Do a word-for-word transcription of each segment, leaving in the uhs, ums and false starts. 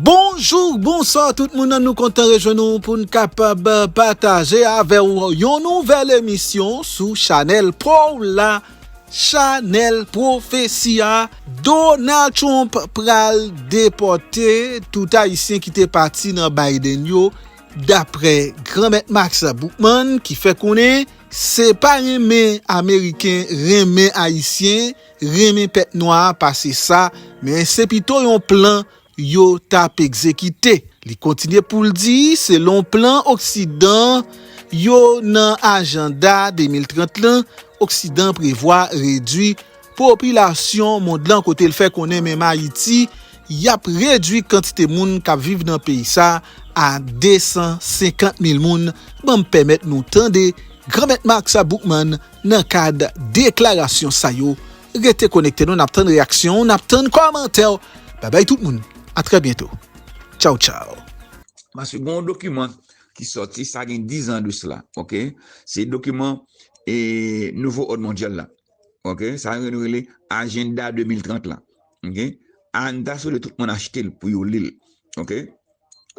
Bonjou, bonswa tout moun, nou kontan rejwenn nou pou n kapab pataje avè w yon nouvèl emisyon sou chanèl pa w la, chanèl pwofesi a. Donald Trump pral depòte tout Ayisyen ki te pati nan Biden yo, daprè Granmèt Max Boukman ki fè konnen se pa renmen Ameriken renmen Ayisyen, renmen pèp nwa a pase sa, men se pito yon plan yo t ap egzekite. Li kontinye pou l di, selon plan Oksidan yo nan ajanda de mil trant lan, Oksidan prevwa redwi popilasyon mond lan, kote l fè konnen menm Ayiti, y ap redwi kantite moun k ap viv nan peyi sa a de san senkant mil moun. Ban m pèmèt nou tande Granmèt Max Boukman nan kad deklarasyon sa yo. Rete konekte nou, n ap tann reyaksyon w, n ap tann kòmantè w. Babay tout moun, a trè byento. Tchaw, tchaw. Paske gen yon dokiman ki sòti, sa gen diz an de sila, oke? Se dokiman e, Nouvo Òd Mondyal la, oke? Sa yo rele Ajanda de mil trant la, oke? Ann ta swete tout moun achte l pou yo li l, oke?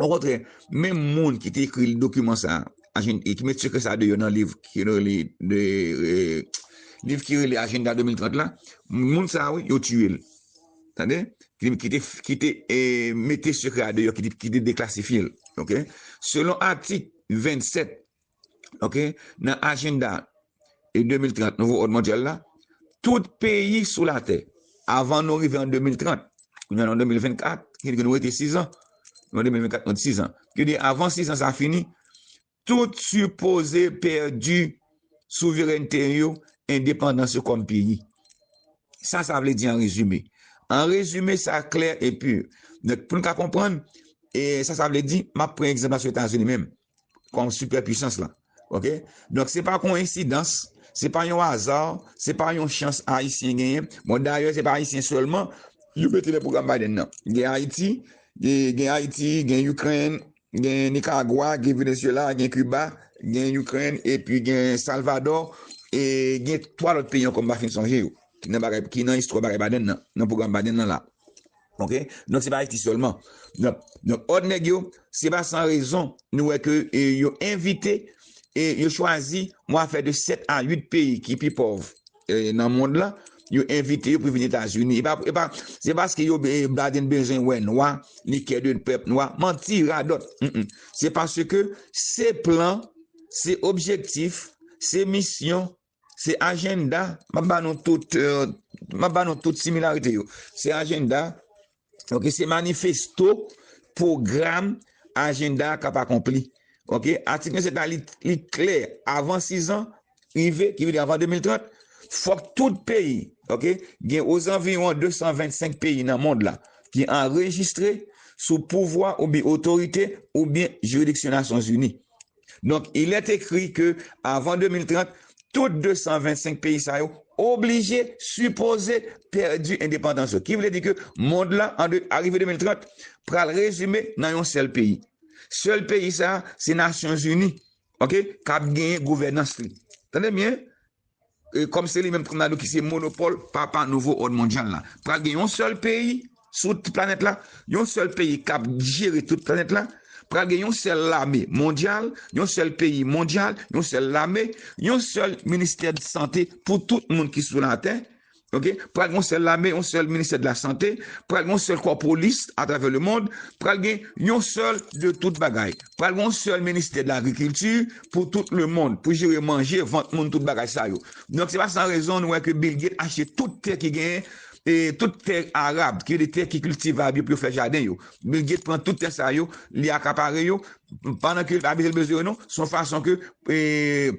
Okontrè, menm moun ki te ekri dokiman sa a, ajen-, e ki met sekrè sa a deyò nan liv ki rele, de, e, liv ki rele Ajanda de mil trant la, moun sa a, wi, yo tiye l. Tande? Ki, ki te, ki te e, mete sekrè a deyò, ki te, ki te deklasifye l. Oke? Selon atik vennsèt, oke, nan ajanda e de mil trant, Nouvo Òd Mondyal la, tout peyi sou latè, avan nou rive an de mil trant, kounye a nou an de mil vennkat, ki di ke nou rete sis an, nou an de mil vennkat, nou rete sis an. Ki di avan sis an sa fini, tout sipoze pèdi souverènte yo, endepandans yo kòm peyi. Sa sa vle di an rezime? An rezime, sa klè e pi. Donk, pou n ka konprann, e sa sa vle di, m ap pran egzanp la sou Etazini menm, kòm sipèpwisans la. Oke? Donk, se pa koyensidans, se pa yon aza, se pa yon chans Ayisyen genyen. Bon, dayè, se pa Ayisyen sèlman yo mete nan pwogram Biden nan. Gen Ayiti, gen, gen Ayiti, gen Ikrèn, gen Nikaragwa, gen Venezuela, gen Kiba, gen Ikrèn, epi gen Salvadò, e gen twa lòt peyi ankò m pa fin sonje yo, ki nan bagay, ki nan istwa bagay Biden nan, nan pwogram Biden nan la. Oke? Donk, se pa Ayiti sèlman. Donk, donk, òd nèg yo, se pa san rezon, nou wè ke e, yo envite, e yo chwazi, mwa fè de sèt a uit peyi ki pi pòv e, nan mond lan, yo envite yo pou vin Etazini. E pa, e pa, se paske yo, e, Biden bezwen wè nwa, li kè de pèp nwa. Manti, radòt. Mm, mm. Se paske se plan, se objektif, se misyon, se ajanda. M ap ba nou tout, e, m ap ba nou tout similarite yo. Se ajanda, oke, se manifesto, pwogram, ajanda k ap akonpli. Oke, atik vennsèt la, li, li klè. Avan sis an rive, ki vle di avan de mil trant, fòk tout peyi, oke, gen ozanviwon de san vennsenk peyi nan mond la ki anrejistre sou pouvwa oubyen otorite oubyen jiridiksyon Nasyonzini. Donk, il est écrit que avan de mil trant, tout de san vennsenk peyi sa yo oblije, sipoze pèdi endepandans yo. Ki vle di ke mond la, an de, arive de mil trant, pral rezime nan yon sèl peyi. Sèl peyi sa, se Nasyonzini, oke, k ap genyen gouvènans li. Tande byen, e, kòm se li menm, kòm n a di ki se monopòl papa nouvo òd mondyal la. Pral gen yon sèl peyi sou tout planèt la, yon sèl peyi k ap jere tout planèt la, pral gen yon sèl lame mondyal, yon sèl peyi mondyal, yon sèl lame, yon sèl ministè de sante pou tout moun ki sou latè. Oke? Pral gen yon sèl lame, yon sèl ministè de la sante, pral gen yon sèl kò polis atravè le mond, pral gen yon sèl de tout bagay. Pral gen yon sèl ministè de lagrikilti pou tout le mond, pou jere manje, vant moun, tout bagay sa yo. Donk, se pa san rezon nou wè ke Bill Gates achte tout tè ki genyen, e tout tè arab, ki de tè ki kiltivab yo pou yo fè jaden yo. Bill Gates pran tout tè sa yo, li akapare yo, pandan ke li pa bezwen bezwen yo non, se yon fason ke, e,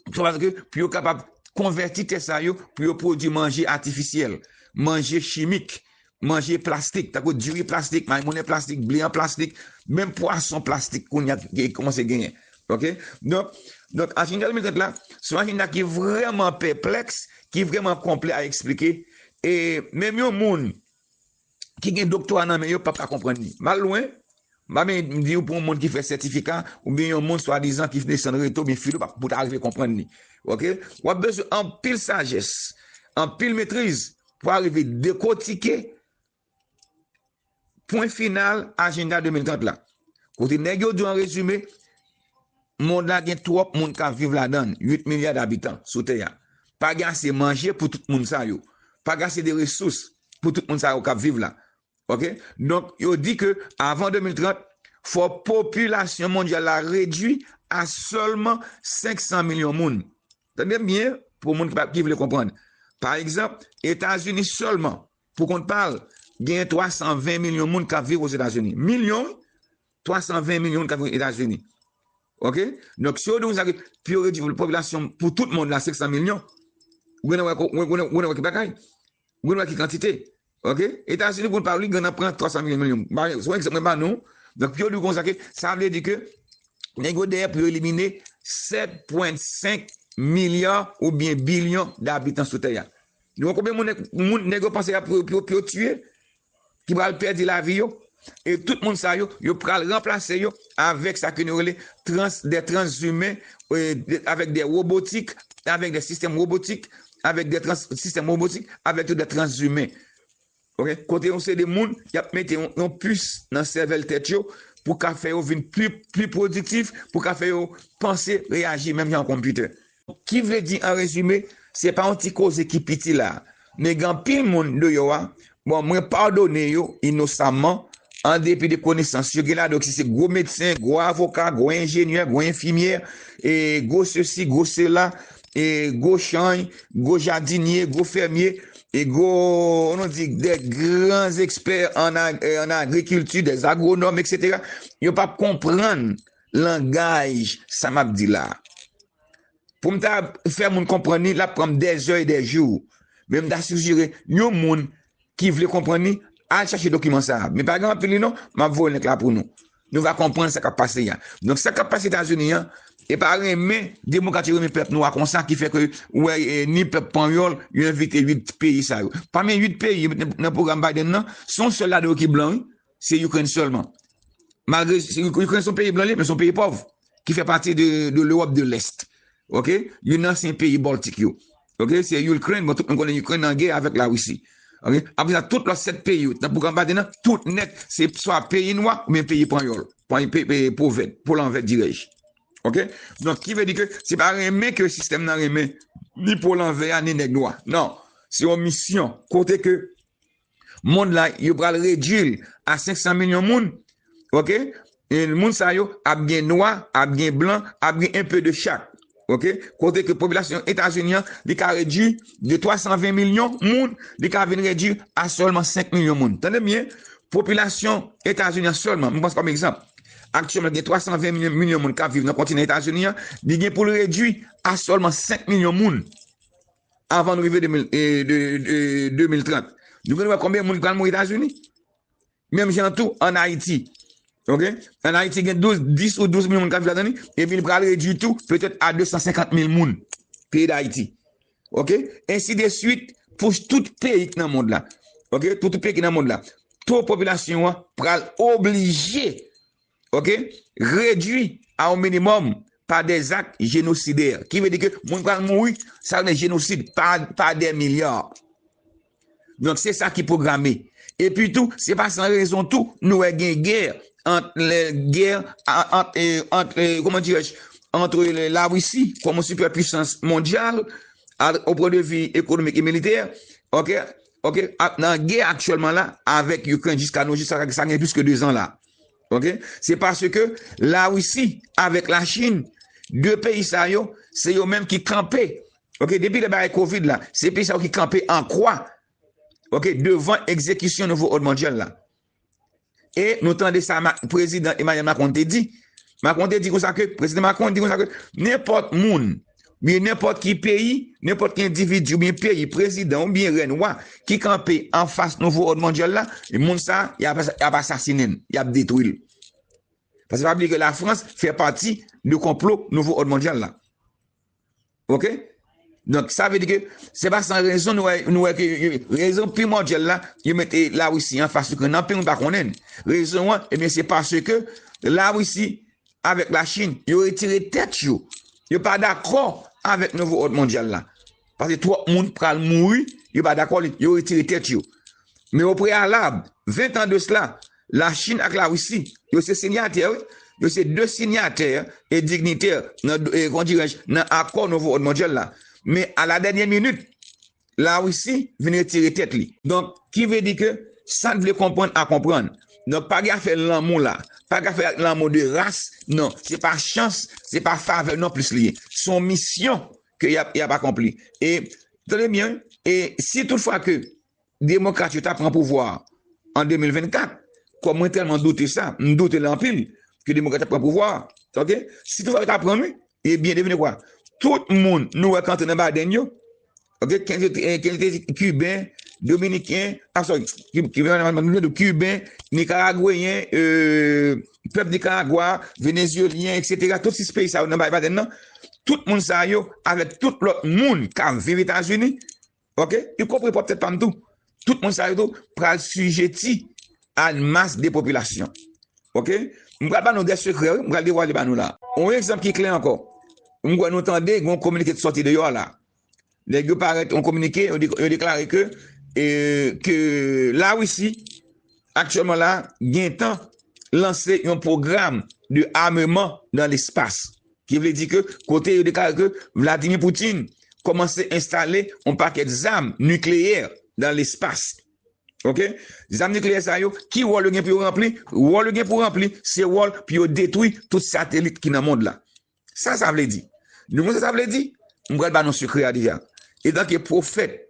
Paske pou yo kapab konvèti tè sa yo, pou yo pwodui manje atifisyèl, manje chimik, manje plastik, tankou diri plastik, mayi moulen plastik, ble an plastik, menm pwason plastik kounye a ki kòmanse genyen. Oke? Donk, donk, ajanda de mil trant la, se yon ajanda ki vrèman pèplèks, ki vrèman konplè a eksplike. E menm yon moun ki gen doktora nan men yo p ap ka konprann li. M al lwen, m pa bezwen di w pou yon moun ki fè sètifika, oubyen yon moun swadizan ki desann reto, oubyen filo, pou ta rive konprann li. Oke? W ap bezwen anpil sajès, anpil metriz pou arive dekotike pwen final ajanda de mil trant la. Kote nèg yo di an rezime, mond la gen twòp moun k ap viv ladan l, uit milya dabitan sou tè a. Pa gen ase manje pou tout moun sa yo. Pa gen ase de resous pou tout moun sa yo k ap viv la. Ok? Donk, yo di ke avan de mil trant, fò popilasyon mondyal la redui a sèlman senk san milyon moun. Tande m byen, pou moun ki pa, ki vle konprann. Pa egzanp, Etazini sèlman, pou kont pa l, gen twa san ven milyon moun k ap viv Ozetazini. Milyon, wi, twa san ven milyon moun k ap viv Etazini. Ok? Donk, si yo di konsa ke pou yo redui popilasyon pou tout mond la senk san milyon, ou gen wè, ou gen wè ki bagay. Ou gen wè ki kantite. Ok? Etazini, pou l pa li, gen nan pran twa san milyon, milyon. Ba, se yon egzanp mwen ba nou. Donk, pou yo di konsa ke, sa vle di ke nèg yo dèyè pou yo elimine sèt pwen senk milya oubyen bilyon dabitan sou tè a. Nou wè konbyen moun, moun nèg yo panse a pou, pou, pou yo tiye, ki pral pèdi lavi yo. E tout moun sa yo, yo pral ranplase yo avèk sa ke nou rele trans, de transzimen, e, de, avèk de wobotik, avèk de sistèm wobotik, avèk de trans, sistèm wobotik, avèk tout de transzimen. Ok? Kote yon seri de moun, y ap mete yon, yon pis nan sèvèl tèt yo pou ka fè yo vin pli, pli pwodiktif, pou ka fè yo panse, reyaji menm jan yon konpitè. Ki vle di, an rezime, se pa yon ti koze ki piti la. Men gen anpil moun deyò a, bon, mwen padone yo inosaman, an depi de konesans yo. Gen ladan yo ki se gwo medsen, gwo avoka, gwo enjenyè, gwo enfimyè, e gwo sesi, gwo sela, e gwo chanj, gwo jadinye, gwo fèmye, e gwo, nou di, de gran ekspè an, ag- e, an agrikilti, de agwonòm, etsetera. Yo p ap konprann langaj sa m ap di la. Pou m ta fè moun konprann li, l ap pran m dèzè e dèjou. Men m ta sijere yon moun ki vle konprann li, al chache dokiman sa a. Men pa gen anpil li non, m ap voye link la pou nou. Nou va konprann sa k ap pase a. Donk, sa k ap pase Etazini an, e pa renmen, demokrat yo renmen pèp nwa konsa, ki fè ke, ou wè, e, ni pèp panyòl, yo envite uit peyi sa yo. Pami uit peyi nan, nan pwogram Biden nan, se yon sèl ladan yo ki blan, wi. Se Ukraine sèlman. Malgre se- Ukraine se yon peyi blan, li, men se yon peyi pòv, ki fè pati de, de Lewòp de Lès. Ok? Youn nan ansyen peyi Baltik yo. Ok? Se Ukraine, bon, tout moun konnen Ukraine an gè avèk Larisi. Ok? Apre sa, tout lòt sèt peyi yo, nan pwogram Biden nan, tout nèt, se swa peyi nwa oubyen peyi panyòl. Panyòl, pe- pe- pwovèd, po lanvè dirèj. Ok? Donk, ki vle di ke se pa renmen ke sistèm nan renmen ni po lanvè a, ni nèg nwa. Non. Se yon misyon. Kote ke mond la, yo pral redui l a senk san milyon moun. Ok? E moun sa yo ap gen nwa, ap gen blan, ap gen enpe de chak. Ok? Kote ke popilasyon Etazini an, li ka redui de twa san ven milyon moun, li ka vin redui a sèlman senk milyon moun. Tande byen, popilasyon Etazini an sèlman, m pran kòm egzanp, aktyèlman gen twa san ven milyon, milyon moun k ap viv nan kontinan Etazini an, li gen pou l redui a sèlman senk milyon moun avan nou rive de mil, e, de, de, de mil trant. Nou gen wè konbyen moun ki pral mouri Etazini? Menm jan tou, ann Ayiti. Ok? Ann Ayiti, gen douz, dis ou douz milyon moun k ap viv ladan li, epi li pral redui tou, petèt a de san senkant mil moun, peyi Dayiti. Ok? Ensi de swit, pou tout peyi ki nan mond la. Ok? Tout, tout peyi ki nan mond la. To popilasyon an pral oblije, ok, redui a yon minimòm pa de zak jenosidè. Ki vle di ke moun pral mouri, sa vle jenosid, pa, pa de milya. Donk, se sa ki pwograme. Epi tou, se pa san rezon tou, nou wè gen gè ant, lè, gè, a- ant, e, ant, e, comment dirais-je, entre le- la Russie comme superpuissance mondiale, à- au point de vue économique et militaire, ok, ok, a- nan gè aktyèlman la avèk Ukraine jiska nou, jiska sa gen plis ke de zan la. Ok? Se paske Larisi avèk Lachin, de peyi sa yo, se yo menm ki kanpe. Ok? Depi lè bagay kovid la, se peyi sa yo ki kanpe an kwa. Ok? Devan egzekisyon nouvo òd mondyal la. E nou tande sa Ma- prezidan Emmanuel Macron te di. Macron te di konsa ke, prezidan Macron di konsa ke nenpòt moun, oubyen nenpòt ki peyi, nenpòt ki endividi oubyen peyi, prezidan oubyen rèn, wa, ki kanpe anfas nouvo òd mondyal la, moun sa, y ap, y ap asasinen l, y ap detwi l. Paske pa bliye ke Lafrans fè pati de konplo nouvo òd mondyal la. Ok? Donk, sa vle di ke se pa san rezon nou wè, nou wè ke yo- rezon primòdyal la, yo mete Larisi anfas Ikrèn nan, anpil moun pa konnen. Rezon an, ebyen, se paske Larisi avèk Lachin, yo retire tèt yo. Yo pa dakò avèk nouvo òd mondyal la. Paske twòp moun pral mouri, yo pa dakò, yo retire tèt yo. Men o preyalab, ven tan de sela, Lachin ak Larisi, yo se sinyatè, wi. Yo se de sinyatè e dignitè nan, e, kòman dirèj, nan akò nouvo òd mondyal la. Men a la dènyè minit, Larisi vin retire tèt li. Donk, ki vle di ke sa n vle konprann a konprann. Donk, pa gen afè lanmou la. Pa gen afè lanmou de ras. Non, se pa chans, se pa favè non plis li ye. Se yon misyon ke y ap, y ap akonpli. E, tande byen, e si toutfwa ke demokrat yo ta pran pouvwa an de mil vennkat, kòm mwen tèlman doute sa, m doute l anpil, ke demokrat ta pran pouvwa, ok? Si toutfwa yo ta pran, wi, ebyen, devine kwa? Tout moun nou wè k antre nan badèn yo, ok? Kèn yo te, kèn yo te Kiben, Dominiken, ah, sorry, Ki- Kiben, Kiben, Nikaragweyen, euh, pèp Nikaragwa, Venezyelyen, et cetera. Tout sis peyi sa yo nan badèn nan, tout moun sa yo, avèk tout lòt moun k ap viv Etazini, ok? Y konpri pwòp tèt pa m tou. Tout moun sa yo tou pral sijeti a yon mas de popilasyon. Ok? M pral ba nou de sekrè, wi, m pral devwale ba nou la. Yon egzanp ki klè ankò. M kwè nou tande, gen yon kominike ki sòti deyò la. Nèg yo parèt, yon kominike, yo, de- yo deklare ke, e, ke Larisi, aktyèlman la, gentan lanse yon pwogram de ameman nan lespas. Ki vle di ke kote yo deklare ke Vladimir Putin kòmanse enstale yon pakèt zam nikleyè nan lespas. Ok? Zam nikleyè sa yo, ki wòl yo gen pou yo ranpli? Wòl yo gen pou ranpli, se wòl pou yo detwi tout satelit ki nan mond la. Sa sa vle di? Nou konn sa sa vle di? M pral ba nou sekrè a deja. Etanke pwofèt,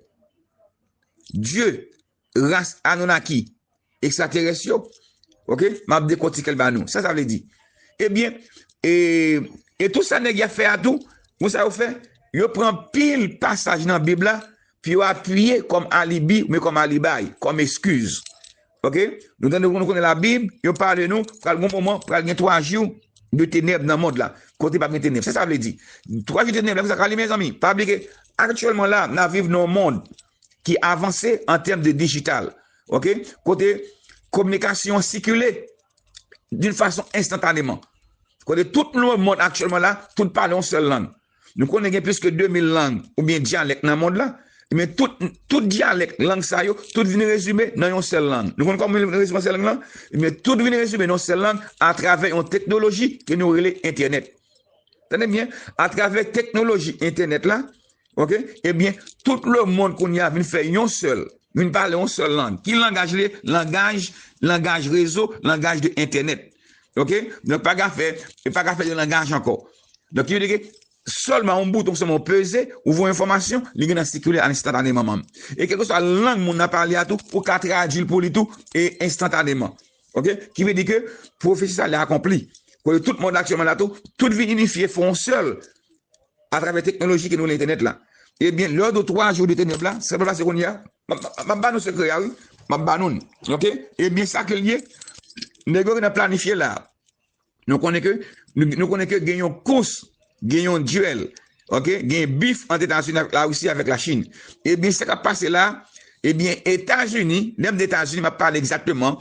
Dye, ras Anunnaki, ekstraterès yo, ok? M ap dekòtike l ba nou. Sa sa vle di? Ebyen, e, e tout sa nèg y ap fè a tou, konn sa yo fè? Yo pran pil pasaj nan Bib la, pou yo apiye kòm alibi, oubyen kòm alibay, kòm eskiz. Ok? Nou tande, nou konnen Labib, yo pale nou, pral gen yon moman, pral gen twa jou de tenèb nan mond la. Kote p ap gen tenèb. Sa sa vle di? Twa jou de tenèb la, konsa ka li, mezanmi. Pa bliye ke aktyèlman la, n ap viv nan yon mond ki avanse an tèm de dijital. Ok? Kote kominikasyon an sikile d'une façon instantanément. Kote tout lemonn aktyèlman la, tout pale yon sèl lang. Nou konnen gen plis ke de mil lang oubyen dyalèk nan mond la, men tout, tout dyalèk lang sa yo, tout vin rezime nan yon sèl lang. Nou konn kòman vin rezime yon sèl lang lan? Men tout vin rezime nan yon sèl lang atravè yon teknoloji ke nou rele entènèt. Tande byen, atravè teknoloji entènèt la, ok, ebyen, tout lemonn kounye a vin fè yon sèl, vin pale yon sèl lang. Ki langaj li ye? Langaj, langaj rezo, langaj de entènèt. Ok? Donk, pa gen afè, pa gen afè de langaj ankò. Donk, ki vle di ke sèlman yon bouton, sèlman yon peze, ou voye enfòmasyon, li gentan sikile enstantaneman. E kèlkeswa lang moun nan pale a tou, ou ka tradui l pou li tou, e enstantaneman. Ok? Ki vle di ke pwofesi sa a akonpli. Kote tout mond aktyèlman la tou, tout vin inifye, fè yon sèl, atravè teknoloji ke nou rele entènèt la. Ebyen, lè yo di w twa jou de tenèb la, sa k ap pase kounye a? M ap, m ap, m ap ba nou sekrè a, wi. M ap ba nou l. Ok? Ebyen, sa ke l ye, nèg yo gentan planifye la. Nou konnen ke, nou, nou konnen ke gen yon kous, gen yon dyèl, ok? Gen bif ant Etazini avèk Larisi, avèk Lachin. Ebyen, sa k ap pase la, ebyen, Etazini, lè m di Etazini, m ap pale egzakteman,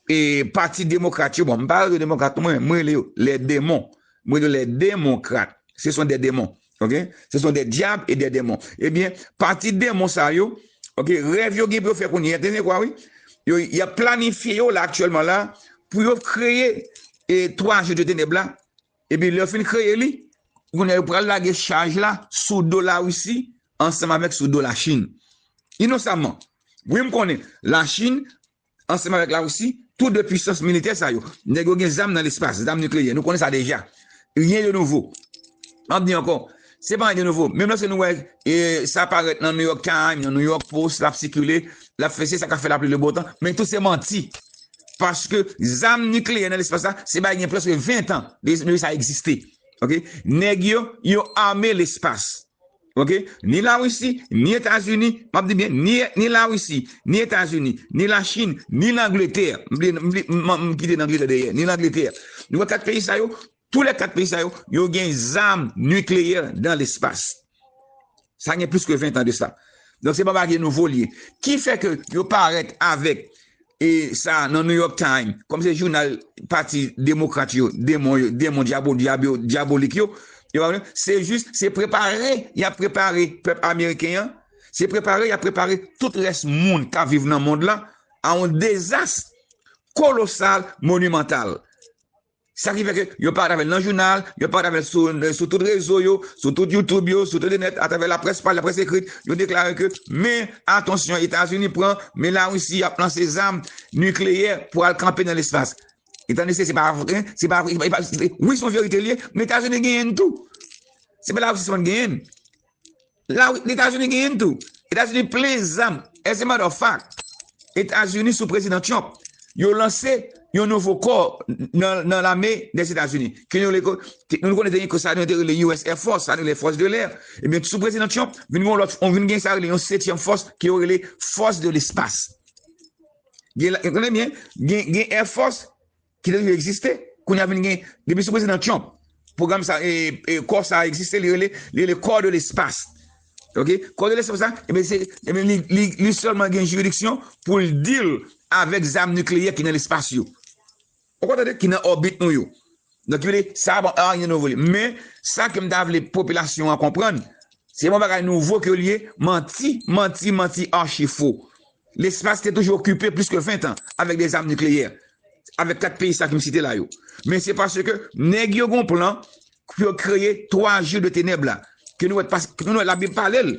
e, pati demokrat yo, bon, m pa rele yo demokrat, mwen, mwen rele yo les démons. Mwen rele yo les démocrates. Ce sont des démons, ok? Ce sont des diables et des démons. Ebyen, pati demon sa yo, ok, rèv yo gen pou yo fè kounye a, tande kwa, wi? Yo, y ap planifye yo la, aktyèlman la, pou yo kreye, e, twa jou de tenèb la. Epi lè yo fin kreye li, kounye a yo pral lage chaj la sou do Larisi ansanm avèk sou do Lachin. Inosaman. Wi, m konnen, Lachin, ansanm avèk Larisi, tou de pwisans militè sa yo, nèg yo gen zam nan lespas, zam nikleyè. Nou konnen sa deja. Rien de nouveau. M ap di ankò, se pa anyen de nouvo. Menm lòske nou wè, e, sa parèt nan New York Times, nan New York Post, l ap sikile, l ap fè se sa k ap fè lapli le bon tan, men tout se manti. Paske zam nikleyè nan lespas la, se bagay gen prèske ven tan de, de sa egziste. Ok? Nèg yo, yo ame lespas. Ok? Ni Larisi, ni Etazini, m ap di byen, ni, ni Larisi, ni Etazini, ni Lachin, ni Langletè. M bliye, m bliye, m, m kite Langletè dèyè. Ni Langletè. Nou wè kat peyi sa yo, tou lè kat peyi sa yo, yo gen zam nikleyè nan lespas. Sa gen plis ke ven tan de sa. Donk, se pa bagay nouvo li ye. Ki fè ke yo parèt avèk e sa nan New York Times, kòm se jounal pati demokrat yo, demon yo, demon dyabo-, dyabo-, dyabolik yo, yo pa vle, se jis, se prepare, y ap prepare pèp ameriken an, se prepare, y ap prepare tout rès moun k ap viv nan mond lan a yon dezas kolosal, monimantal. Sa ki fè ke yo parèt avè l nan jounal, yo parèt avè l sou, sou tout rezo yo, sou tout YouTube yo, sou tout entènèt, atravè laprès pale, laprès ekrit, yo deklare ke, men, atansyon, Etazini pran, men Larisi ap lanse zam nikleyè pou al kanpe nan lespas. Etan done se pa vre, se pa vre, se pa, se, wi, se yon verite li ye, men Etazini genyen l tou. Se pa Larisi sèlman ki genyen l. La, Etazini genyen l tou. Etazini plen zam. As a matter of fact, Etazini sou prezidan Trump, yo lanse yon nouvo kò nan, nan lame dèzetazini. Ke nou rele, nou konnen te gen kò sa, nou te rele U S Air Force, sa nou rele Force de l'Air. Ebyen, sou prezidan Trump, vin gen yon lòt, on vin gen sa rele yon setyèm fòs, ke yo rele Force de l'Espace. Gen, tande byen, gen, gen Air Force, ki te toujou egziste, kounye a vin gen, depi sou prezidan Trump, pwogram sa, e, e, kò sa egziste, li rele, li rele Corps de l'Espace. Ok? Corps de l'Espace sa, ebyen, se, ebyen, li, li, li sèlman gen jiridiksyon pou l deal avèk zam nikleyè ki nan lespas yo. Ou konprann, ki nan òbit nou yo. Donk, ki vle di, sa pa anyen nouvo li. Men, sa ke m ta vle popilasyon an konprann, se yon bagay nouvo ke l ye, manti, manti, manti, achi fo. Lespas te toujou okipe plis ke ven tan avèk de zam nikleyè, avèk kat peyi sa ke m site la yo. Men se paske nèg yo gon plan pou yo kreye twa jou de tenèb la. Ke nou wè pas-, ke nou wè Labib pale l.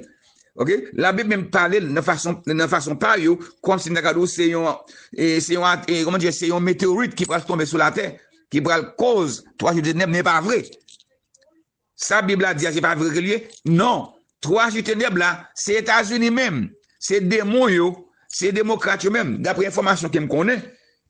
Ok? Labib menm pale l nan fason, nan fason pa yo, kòmsi m ta ka di w se yon, e, se yon at-, e, kòman di, se yon meteorit ki pral tonbe sou latè, ki pral koz twa jou de tenèb, men pa vre. Sa Bib la di a, se pa vre ke l ye? Non. Twa jou tenèb la, se Etazini menm. Se demon yo, se demokrat yo menm. Dapre enfòmasyon ke m konnen,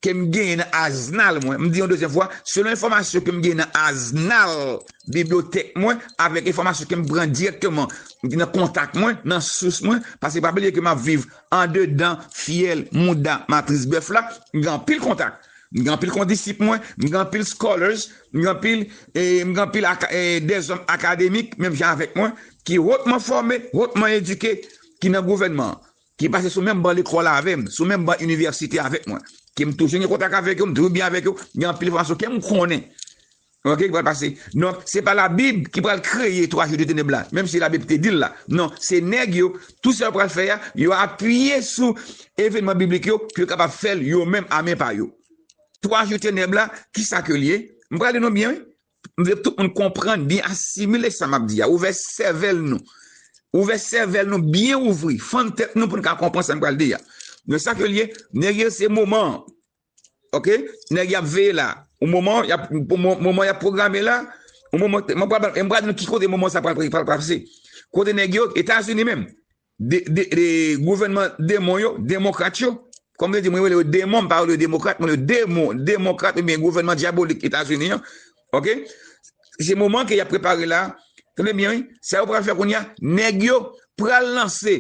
ke m genyen nan aznal mwen, m di yon dezyèm fwa, selon enfòmasyon ke m genyen nan aznal bibliyotèk mwen, avèk enfòmasyon ke m pran dirèkteman nan kontak mwen, nan sous mwen, paske pa bliye ke m ap viv andedan fyèl, mouda, matris bèf la, m gen anpil kontak. M gen anpil kondisip mwen, m gen anpil scholars, m gen anpil, e, m gen anpil aka-, e, dèzòm akademik, menm jan avèk mwen, ki hotman fòme, hotman edike, ki nan gouvènman an, ki pase sou menm ban lekòl avè m, sou menm ban inivèsite avèk mwen, ke m toujou gen kontak avèk yo, m toujou byen avèk yo, gen anpil enfòmasyon ke m konnen. Ok, ki pral pase. Donk, se pa Labib ki pral kreye twa jou de tenèb la, menm si Labib te di l la. Non, se nèg yo, tou sa yo pral fè a, yo apiye sou evènman biblik yo, pou yo kapab fè l yo menm a men pa yo. Twa jou tenèb la, ki sa ke l ye? M pral di nou byen, wi. M vle tout moun konprann byen, asimile sa m ap di a. Ouvè sèvèl nou. Ouvè sèvèl nou byen ouvri. Fann tèt nou pou n ka konprann sa m pral di a. Men sa ke l ye, nèg yo se moman an. Ok? Nèg y ap veye la. Yon moman, y ap, pou mo-, moman y ap pwograme la, yon moman, mwen pral, mwen pral di nou ki kote moman sa pral, pral pase. Kote nèg yo, Etazini menm, de, de, de, gouvènman demon yo, demokrat yo, kòm yo di, mwen rele yo demon, m pa rele yo demokrat, mwen rele yo demon, demokrat oubyen gouvènman dyabolik Etazini an. Ok? Se moman ke y ap prepare la. Tande byen, wi. Sa yo pral fè kounye a, nèg yo pral lanse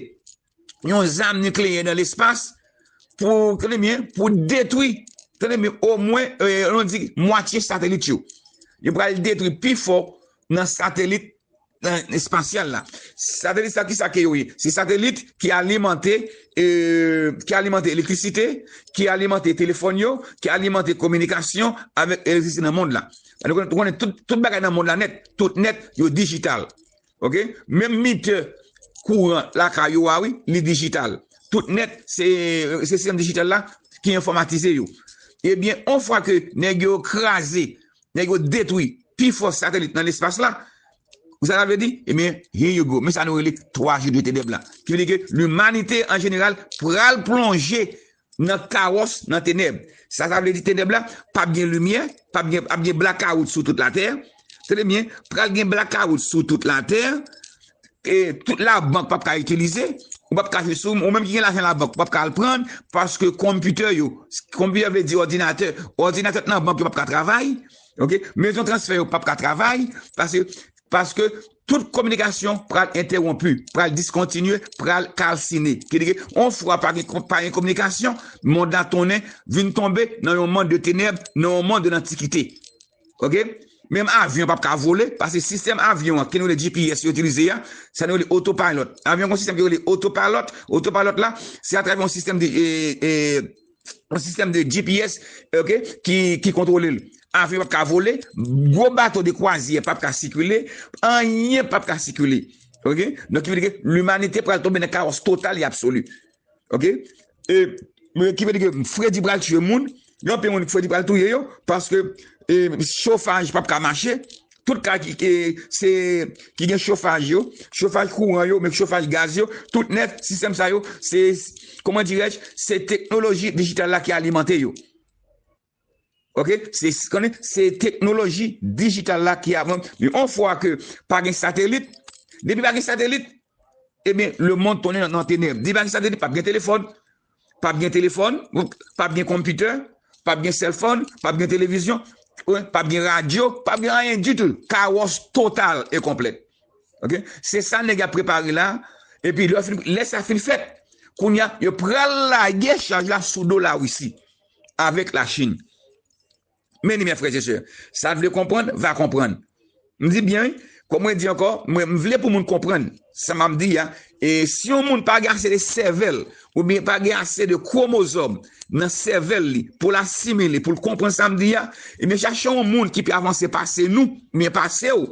yon zam nikleyè nan lespas pou, tande byen, pou detwi, tande byen, omwen, e, nou di, mwatye satelit yo. Yo pral detwi pifò nan satelit, nan espasyal la. Satelit sa, ki sa ke yo ye? Se satelit ki alimante, e, ki alimante elektrisite, ki alimante telefòn yo, ki alimante kominikasyon avèk elektrisite nan mond la. Nou konnen, nou konnen tout, tout bagay nan mond la nèt, tout nèt, yo dijital. Ok? Menm mitè kouran lakay ou a, wi, li dijital. Tout nèt, se, se sistèm dijital la ki enfòmatize yo. Ebyen, yon fwa ke nèg yo kraze, nèg yo detwi pifò satelit nan lespas la, sa sa vle di? Ebyen, here you go. Men sa nou rele twa jou de tenèb la. Ki vle di ke limanite an jeneral pral plonje nan kawòs, nan tenèb. Sa sa vle di tenèb la, p ap gen limyè, p ap gen, p ap gen blakawout sou tout latè. Tande byen, pral gen blakawout sou tout latè. E tout labank p ap ka itilize, ou p ap ka jwe sou, ou menm ki gen lajan labank, ou p ap ka al pran, paske konpitè yo, konpitè vle di òdinatè, òdinatè nan bank yo p ap ka travay, ok? Mezon transfè yo p ap ka travay, paske, paske tout kominikasyon pral entèwonpi, pral diskontinye, pral kalsine. Ki di ke, yon fwa pa gen, pa gen kominikasyon, mond la tounen, vin tonbe nan yon mond de tenèb, nan yon mond de lantikite. Ok? Menm avyon p ap ka vole, paske sistèm avyon an, ke nou rele G P S yo itilize a, sa nou rele autopilot. Avyon gen yon sistèm ki rele autopilot. Autopilot la, se atravè yon sistèm de, e, e, yon sistèm de G P S, ok, ki, ki kontwole l. Avyon p ap ka vole, gwo bato de kwazyè p ap ka sikile, anyen p ap ka sikile. Ok? Donk, ki vle di ke limanite pral tonbe nan kawòs total e absoli. Ok? E, men ki vle di ke fredi pral tiye moun, Gen anpil moun ki pral touye yo, paske e, chofaj p ap ka mache. Tout kay ki, ki, se, ki gen chofaj yo, chofaj kouran yo, men chofaj gaz yo, tout nèt, sistèm sa yo, se, comment dirais-je, se teknoloji dijital la ki alimante yo. Ok? Se, konnen, se teknoloji dijital la ki avan. Men yon fwa ke pa gen satelit, depi pa gen satelit, ebyen, lemonn tounen nan, nan tenèb. Depi pa gen satelit, p ap gen telefòn, p ap gen telefòn, p ap gen konpitè, p ap gen cellphone, p ap gen televizyon, p ap gen radyo, p ap gen anyen ditou. Kawòs total e konplèt. Ok? Se sa nèg ap prepare la. Epi lè, fin, lè sa fin fèt, kounye a, yo pral lage chaj la sou do Larisi avèk Lachin. Men li, mes frères et sœurs, sa vle konprann, va konprann. M di byen, wi. Kòm mwen di ankò, mwen, m vle pou moun konprann sa m ap di a. E si yon moun pa gen ase de sèvèl, oubyen pa gen ase de kwomozòm nan sèvèl li pou l asimile, pou l konprann sa m di a, ebyen, chache yon moun ki pi avanse pase nou, men pase w,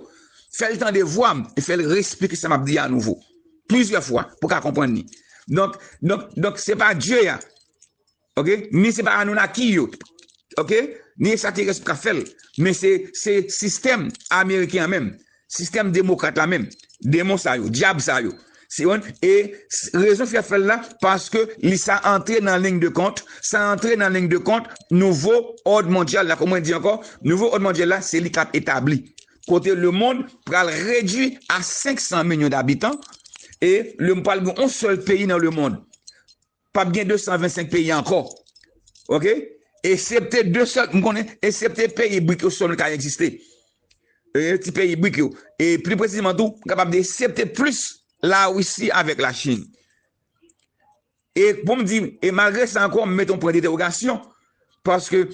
fè l tande vwa m, e fè l reesplike sa m ap di a anouvo. Plizyè fwa, pou w ka konprann li. Donk, donk, donk, se pa Dye a. Ok? Ni se pa Anunnaki yo. Ok? Ni ekstraterès ki ka fè l. Men se, se sistèm ameriken an menm. Sistèm demokrat la menm. Demon sa yo, dyab sa yo. Se yon, e s- rezon ki fè fè l la, paske li sa antre nan liy de kont, sa antre nan liy de kont nouvo òd mondyal la, kòm mwen di ankò, nouvo òd mondyal la, se li k ap etabli. Kote lemonn pral redui a senk san milyon dabitan, e lemonn pral gen yon sèl peyi nan lemonn. P ap gen de san vennsenk peyi ankò. Ok? Eksepte de sèl, m konnen, eksepte peyi brik yo sèl ka egziste. E ti peyi brik yo. E pli presizeman tou, m kapab di eksepte plis Larisi avèk Lachin. E pou m di, e malgre sa ankò, m mete yon pwen dentèwogasyon, paske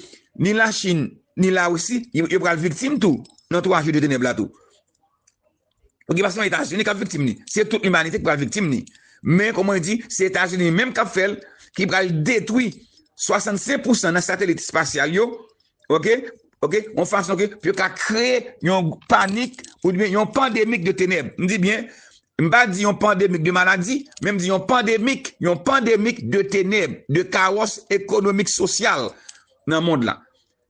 ni Lachin, ni Larisi, yo, yo pral viktim tou, nan twa jou de tenèb la tou. Pou ki pa sèlman Etazini k ap viktim li, se tout limanite ki pral viktim li. Men, kòman di, se Etazini menm k ap fè l, ki pral detwi swasannsenk pousan nan satelit espasyal yo, ok, ok, yon fason ke pou yo ka kreye yon panik oubyen yon pandemik de tenèb. M di byen, m pa di yon pandemik de maladi, men m di yon pandemik, yon pandemik de tenèb, de kawòs ekonomik sosyal nan mond la.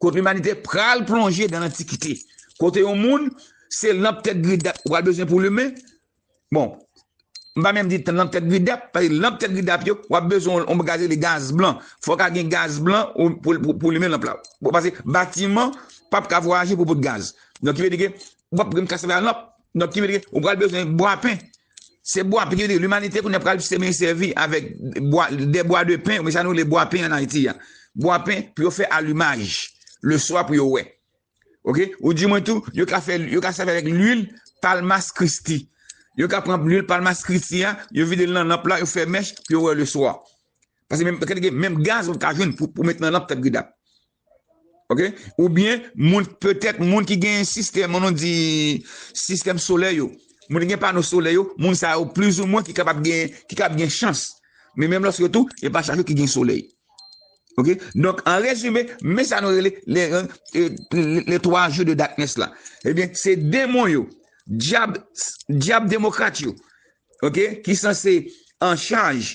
Kote limanite pral plonje dan lantikite. Kote yon moun, se lanp tèt gridap ou pral bezwen pou limen. Bon, m pa menm di lanp tèt gridap, paske lanp tèt gridap yo, w ap bezwen yon gaz, rele gaz blan. Fòk a gen gaz blan ou, pou, pou, pou limen lanp la. Bon, paske batiman p ap ka vwayaje pou bout gaz. Donk, ki vle di ke w ap menm ka sèvi a lanp. Donk, ki vle di ke ou pral bezwen bwa pen. Se bwa pen, ki vle di limanite kounye a pral semen sèvi avèk bwa, de bwa de pen, men sa nou rele bwa pen an Ayiti a. Bwa pen pou yo fè alimaj, leswa pou yo wè. Ok? Ou di mwen tou, yo ka fè, yo ka sèvi avèk lwil Palmas Christi. Yo ka pran lwil Palmas Christi a, yo vide l nan lanp la, yo fè mèch pou yo wè leswa. Paske menm, menm gaz ou ka jwenn pou, pou met nan lanp tèt gridap. Ok? Oubyen, moun, petèt, moun ki gen sistèm, nou di, sistèm solè yo. Moun ki gen pano solè yo, moun sa yo, plizoumwen, ki kapab gen, ki kapab gen chans. Men menm lòske tou, e pa chak jou ki gen solèy. Ok? Donk, an rezime, men sa nou rele le, le, le twa jou de darkness la. Ebyen, se demon yo, dyab, dyab demokrat yo, ok, ki sanse an chaj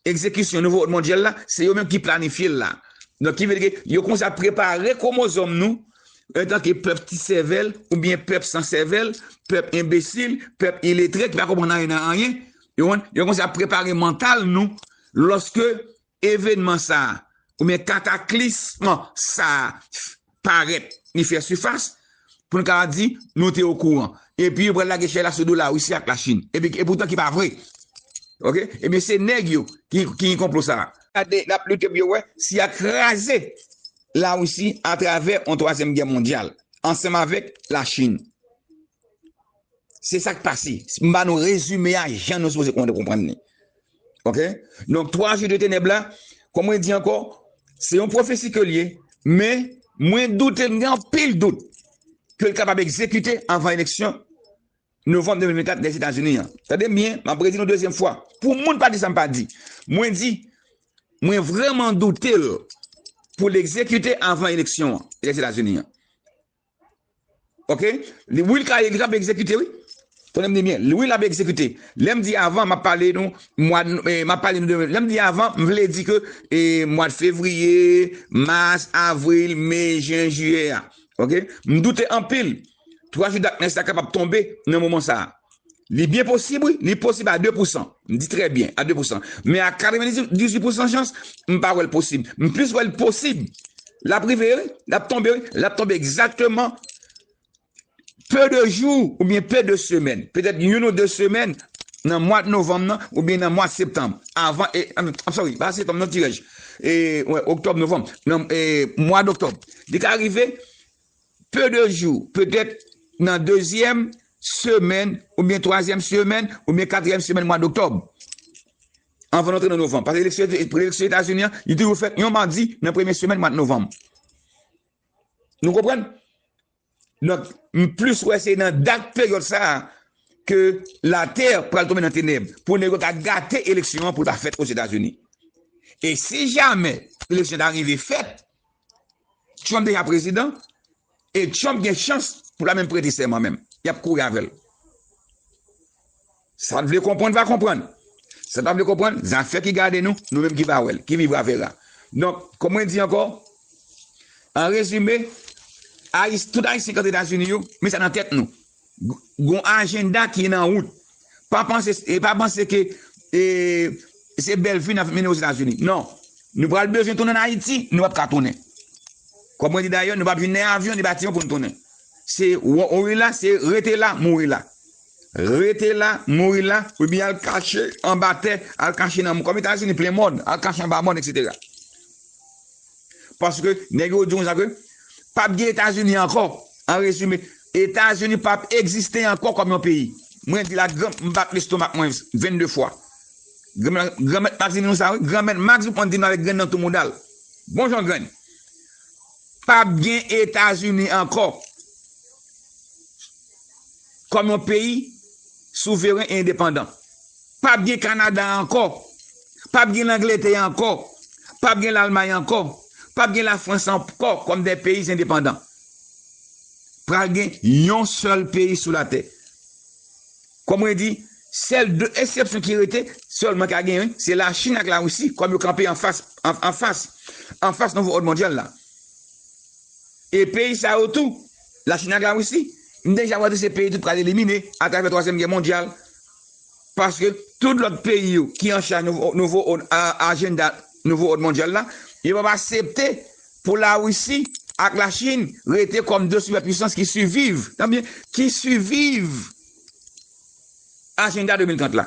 egzekisyon nouvo òd mondyal la, se yo menm ki planifye l la. Donk, ki vle di ke yo konsa prepare kwomozòm nou, antanke pèp ti sèvèl, oubyen pèp san sèvèl, pèp enbesil, pèp iletre, ki pa konprann anyen nan anyen. Yo konn, yo konsa prepare mantal nou, lòske evènman sa a, oubyen kataklism sa a parèt, li fè sifas, pou n ka di, nou te okouran. Epi yo pral lage chaj la sou do Larisi ak Lachin. Epi, epoutan ki pa vre. Ok? Ebyen, se nèg yo ki, ki gen konplo sa a. Gade, l ap lite pou yo wè si y a kraze Larisi atravè yon twazyèm gè mondyal, ansanm avèk Lachin. Se sa k pase. M ba nou rezime a jan nou sipoze konn konprann li. Ok? Donk, twa jou de tenèb la, kòm mwen di ankò, se yon pwofesi ke l ye, men mwen doute, m gen anpil dout ke l kapab egzekite anvan eleksyon novanm de mil vennkat Lèzetazini an. Tande m byen, m ap redi nou dezyèm fwa. Pou moun pa di sa m pa di. Mwen di, mwen vrèman doute l pou l egzekite anvan eleksyon an Lèzetazini an. Ok? Li, wi, li ka, li ka egzekite, wi. Tande m di byen, wi, l ap egzekite. Lè m di avan, m ap pale nou, mwa, eh, m ap pale nou de, lè m di avan, m vle di ke eh, mwa fevriye, mas, avril, me, jen, jiyè a. Ok? M doute anpil. Twa jou daknès la kapab tonbe nan moman sa a. Li byen posib, wi. Li posib a de pousan. M di trè byen, a de pousan. Men a katrevendizuit pousan chans, m pa wè l posib. M plis wè l posib. L ap rive, wi. L ap tonbe, wi. L ap tonbe egzakteman pe de jou oubyen pe de semèn. Petèt youn ou de semèn nan mwa novanm nan oubyen nan mwa septanm. Avan, e, I'm, I'm sorry, pa septanm, non, tirèj. E, wè, oktòb, novanm. Nan, e, mwa doktòb. Li ka rive pe de jou, petèt nan dezyèm semèn, oubyen twazyèm semèn, oubyen katriyèm semèn mwa doktòb. Anvan nou antre nan novanm. Paske eleksyon, eleksyon Etazini an, li toujou fèt yon madi nan premye semèn mwa novanm. Nou konprann? Donk, m plis wè se nan dat peryòd sa a ke latè pral tonbe nan tenèb pou nèg yo ka gate eleksyon an pou l ta fèt Ozetazini. E si jamè eleksyon ta rive fèt, Trump deja prezidan, e Trump gen chans pou l pa menm prete sèman menm. Y ap kouri avè l. Sa n vle konprann, va konprann. Sa n pa vle konprann, zafè ki gade nou, nou menm ki va wè l, ki vivra vèra. Donk, kòm mwen di ankò, an rezime, Ayis-, tout Ayisyen k antre Etazini yo, men sa nan tèt nou. G-, gon ajanda ki nan wout. Pa panse, e pa panse ke e, se bèl vi n ap mennen Ozetazini. Non. Nou pral bezwen tounen an Ayiti, nou p ap ka tounen. Kòm mwen di dayè, nou p ap vin nan avyon, ni batiman pou nou tounen. Se wo-, wouri la, se rete la, mouri la. Rete la, mouri la, oubyen al kache anba tè, al kache nan mòn. Kòm Etazini plen mòn, al kache anba mòn, etsetera. Paske nèg yo di konsa ke p ap gen Etazini ankò. An rezime, Etazini p ap egziste ankò kòm yon peyi. Mwen di la, gran, m bat lestomak mwen vennde fwa. Granmèt, Granmèt Max di nou sa, wi. Granmèt Max konn di nou avèk grenn nan tou mouda l. Bon jan grenn. P ap gen Etazini ankò kòm yon peyi souveren e endepandan. P ap gen Kanada ankò. P ap gen Langletè ankò. P ap gen Lalmay ankò. P ap gen Lafrans ankò kòm de peyi endepandan. Pral gen yon sèl peyi sou latè. Kòm mwen di, sèl de eksepsyon ki rete sèlman ka genyen, se Lachin ak Larisi, kòm yo kanpe anfas, an, anfas, anfas nouvo òd mondyal la. E peyi sa yo tou, Lachin ak Larisi, m deja wè tou se peyi tout pral elimine atravè twazyèm gè mondyal. Paske tout lòt peyi yo ki an chaj nouvo, nouvo òd, a, ajanda nouvo òd mondyal la, yo p ap aksepte pou Larisi ak Lachin rete kòm de sipèpwisans ki siviv, tande byen, ki siviv ajanda de mil trant la.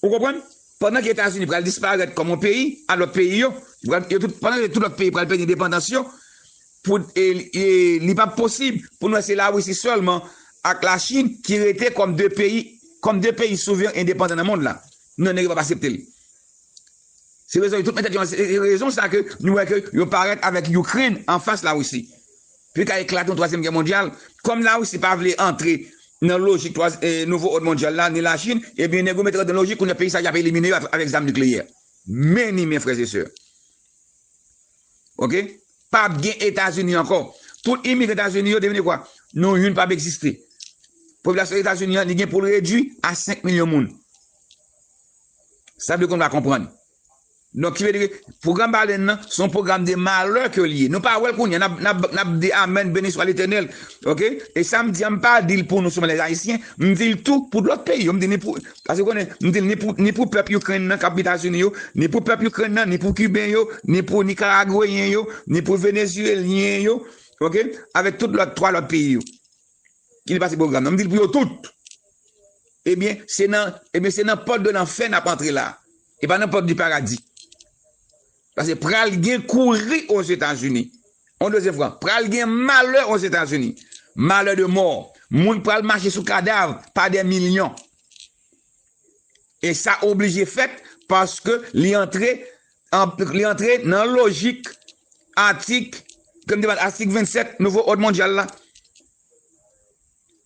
Ou konprann? Pandan ke Etazini pral disparèt kòm yon peyi a lòt peyi yo, yo tout, pandan ke tout lòt peyi pral pèdi endepandans yo, pou, e, e, li p ap posib pou nou wè se Larisi sèlman ak Lachin ki rete kòm de peyi, kòm de peyi souveren endepandan nan mond la. Non, nèg yo p ap aksepte l. Se rezon, tout metòd yo, se rezon sa ke nou wè ke yo parèt avèk Ukraine anfas Larisi. Pou ka eklate yon twazyèm gè mondyal. Kòm Larisi pa vle antre nan lojik twa, eh, nouvo òd mondyal la, ni Lachin, ebyen, nèg yo mete yo nan lojik kounye a peyi sa y ap elimine yo avèk zam nikleyè. Men ni men, frè e sè. Ok? P ap gen Etazini ankò. Tout imigran Etazini yo devine kwa? Non youn p ap egziste. Popilasyon Etazini an, li gen pou l redui a senk milyon moun. Sa vle konn pa konprann. Donk, ki vle di ke pwogram balèn nan, se yon pwogram de malè ke l ye. Nou pa wè l kounye a, n ap, n ap, n ap di amèn, beni swa Letènèl. Ok? E sa m di a, m pa di l pou nou sèlman lèzayisyen, m di l tou pou lòt peyi yo. M di ni pou, paske w konnen, m di l ni pou, ni pou pèp Ukraine nan k ap Etazini yo, ni pou pèp Ukraine nan, ni pou Kiben yo, ni pou Nikaragweyen yo, ni pou Venezyelyen yo, ok? Avèk tout lòt, twa lòt peyi yo. Ki li pase pwogram nan. M di l pou yo tout. Ebyen, se nan, ebyen, se nan pòt de lanfè n ap antre la. E pa nan pòt di paradi. Paske pral gen kouri Ozetazini. Yon dezyèm fwa, pral gen malè Ozetazini. Malè de mò. Moun pral mache sou kadav pa dè milyon. E sa oblije fèt paske li antre, an, li antre nan lojik atik, kòm m te pale, atik vennsèt, nouvo òd mondyal la.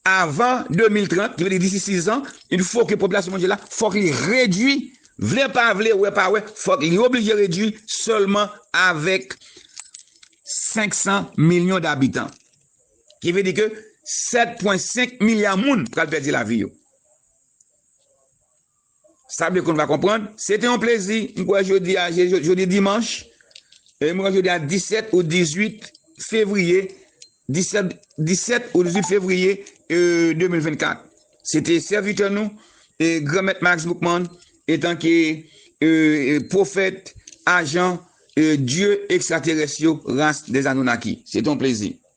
Avan de mil trant, ki vle di disi sizan, il faut que popilasyon mondyal la, fòk li redui, vle pa vle, wè pa wè, fòk li oblije redui sèlman avèk senk san milyon dabitan. Ki vle di ke sèt pwen senk milya moun pral pèdi lavi yo. Sa vle konn pa konprann. Se te yon plezi. M kwè jodi a, je- jodi dimanch. E m kwè jodi a disèt ou dizuit fevriye. Disèt, disèt ou dizuit fevriye, euh, de mil vennkat. Se te sèvitè nou, e Granmèt Max Boukman, etanke, euh, euh, pwofèt, ajan, euh, dye ekstraterès yo, ras des Anunnaki. Se te yon plezi.